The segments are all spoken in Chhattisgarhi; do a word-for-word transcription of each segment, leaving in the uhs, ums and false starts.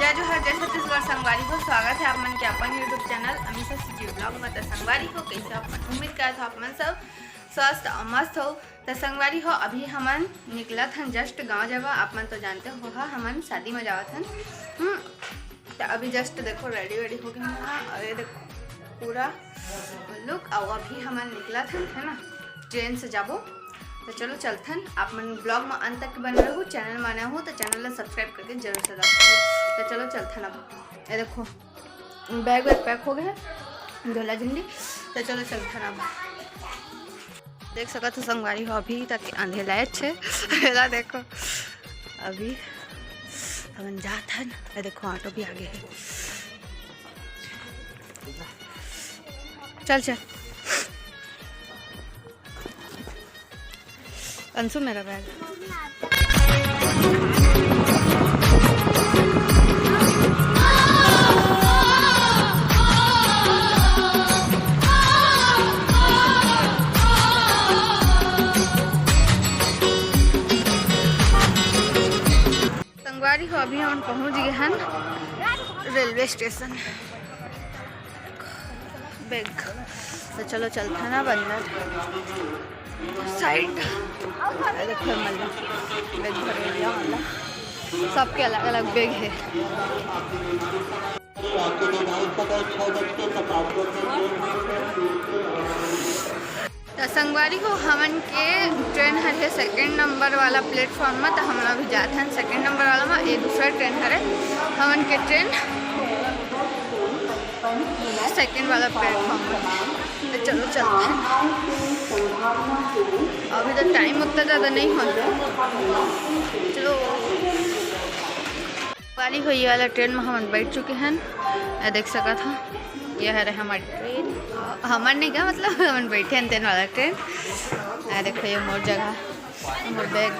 जय जोहार, जय छत्तीसगढ़। संगवारी हो, स्वागत हे आप मन के अपन YouTube channel Amisha CG vlog में। त संगवारी हो, कइसे आप मन? उम्मीद करत हो आप मन सब स्वस्थ अउ मस्त हो। त संगवारी हो, अभी हमन निकलत हन just गाँव जाबा। आप मन तो जानते हो, हा, हमन शादी में जावत हन। हम्म, त अभी just देखो, ready वेडी हो गए हन। अउ ये देखो, पूरा look। अउ अभी हमन निकलत हन, है ना, ट्रेन से जाबो। त चलो चलथन, आप मन vlog में अंत तक बने रहू। चैनल में नया हो त चैनल ला subscribe करके जरूर से रखो। त चलो चलथन अब। ये देखो, bag वैग pack हो गए हे, झोला झंडी। त चलो चलथन अब। देख सकत हो संगवारी हो, अभी तक अंधेला हे। एला देखो, अभी हमन जात हन। ये देखो, auto भी आगे हे। चल, चल। अंशु, मेरा bag। संगवारी हो, अभी हमन पहुंच गए हन रेलवे स्टेशन। Bag। त चलो चलथन ना अंदर side। ये देखो, मतलब, bag भरे वाला, मतलब, सबके अलग-अलग bag हे। त संगवारी हो, हमन के ट्रेन हर हे second number वाला platform में, त हमन अभी जात हन second number वाला में। ये दूसरा ट्रेन हरे, हमन के ट्रेन second वाला platform में। त चलो चलते हैं। अभी तो time उतना ज़्यादा नहीं हो। चलो, वाली हो, ये वाला ट्रेन में हमन बैठ चुके हन। ये देख सकत हो, ये हरे हमर ट्रेन। हमन नहीं का, मतलब, हमन बैठे हन तेन वाला ट्रेन। ये देखो, ये मोर जगह, मोर bag।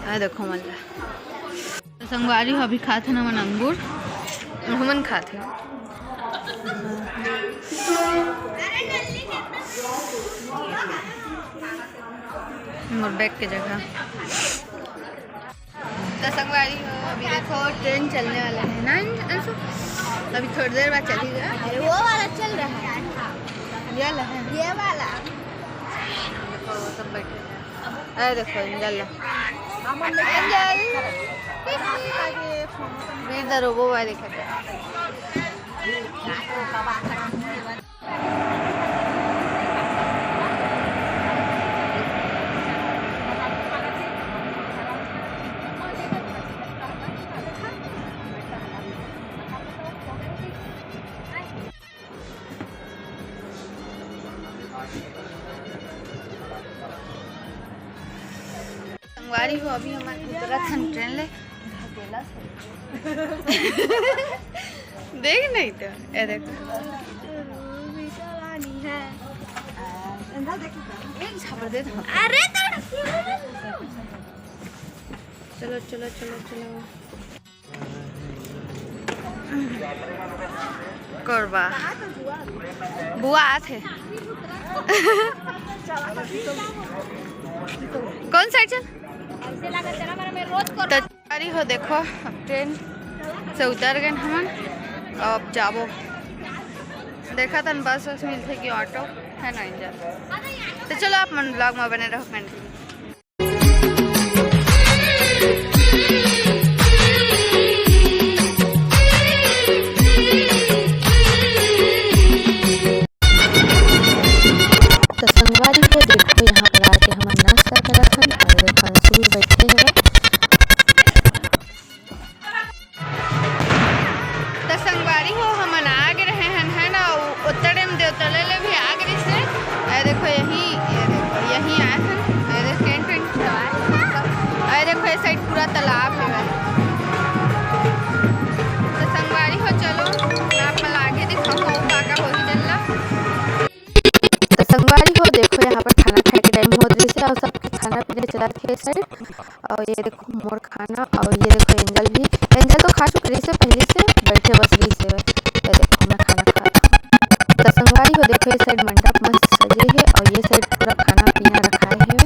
ये देखो, मतलब, त संगवारी हो, अभी खात हन हमन अंगूर, हमन खात हन। मोर bag के जगह। त संगवारी हो, अभी देखो, ट्रेन चलने वाला है ना अंशु? अभी थोड़ी देर बाद चलेगा। अरे, वो वाला चल रहा है। ये वाला है। ये वाला। देखो, सब बैठे हैं। अरे देखो, एंजल ला। एंजल। वीर द रोबो बा, देखो। संगवारी हो, अभी हमन उतरत हन ट्रेन ले। देख नहीं तो, ये देखो। एक झापड़ दे दो। अरे तो चलो, चलो, चलो, चलो। करबा। बुआ आत हे। कौन side चल? त अरे हो देखो, अब ट्रेन से उतर गए हमन, अब जाबो। देखा तन बस वस मिलथे कि ऑटो है ना, एंजल। त चलो आप मन vlog में बने रहो, continue। त संगवारी हो देखो, यहाँ पर आके हमन नाश्ता करत हन अउ देखो अंशु भी बैठे हवय। त संगवारी हो, हमन आ गे रहे हन, है ना, उ-, ओत्ता टाइम देवतला ले भी आ गे रहिस हे। अरे देखो, यही, ये देखो, यही आए हन। अरे देखो, टेंट वेंट लगा है। अरे देखो, ये side पूरा तालाब हे। त संगवारी हो, चलो, आप मन ला आगे दिखाहूँ, का का होही तेन ला। त संगवारी हो, देखो, यहाँ पर खाना खाए के टाइम होत रहिस हे अउ सबके खाना पीना चलत हे side। अउ ये देखो मोर खाना, अउ ये देखो एंजल भी, एंजल तो खा चुके रहिस हे पहली से, बैठे बस रहिस हे। ये देखो मैं खाना खा रहा हूँ। त संगवारी हो, देखो ये side मंडप मस्त सजे हे, अउ ये side पूरा खाना पीना रखाए हे।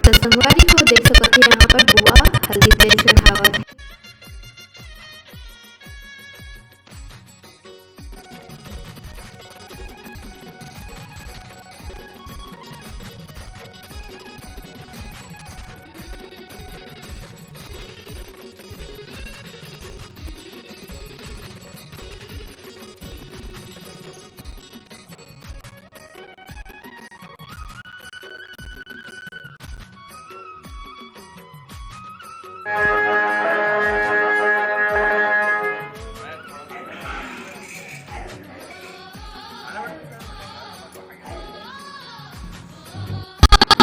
त संगवारी हो, देख सकत हो, यहाँ पर बुआ हल्दी तेल चढ़ावत हे।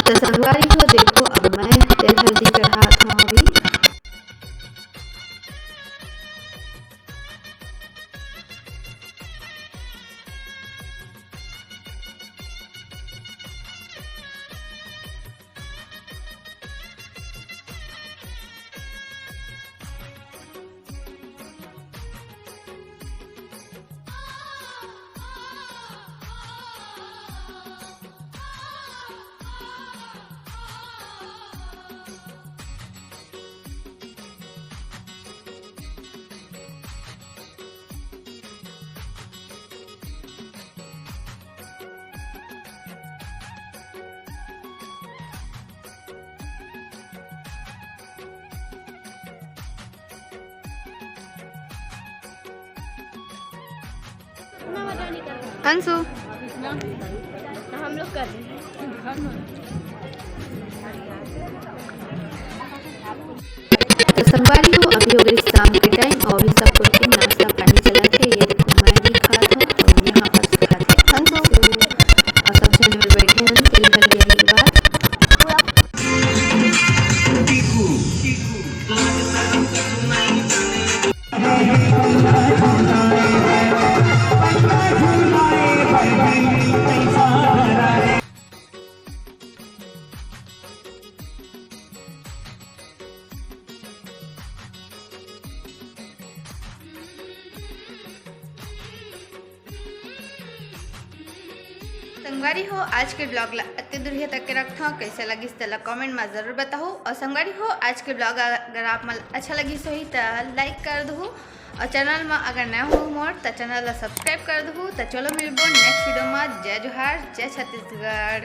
त संगवारी हो, देखो, अब मैं तेल हल्दी चढ़ात हूँ अभी। अंशु। हम लोग कर रहे हैं। तो संगवारी हो, अभी हो गई शाम के टाइम और अभी सब कोई के नाश्ता पानी चलत हे। ये देखो, मैं भी खात हूँ और यहाँ पर खात हे अंशु और सब झन बैठे हैं। तो ये हल्दी के बाद संगवारी हो, आज के vlog ला अत्ते दूरिहा तक के रखथव। कैसे लगिस तेला comment मा जरूर बताहू। और संगवारी हो, आज के vlog अगर आप मन अच्छा लगिस होही त like कर दहू और channel मा अगर नया हो मोर त channel ला subscribe कर दहू। त चलो मिलबो next video मा। जय जोहार, जय छत्तीसगढ़।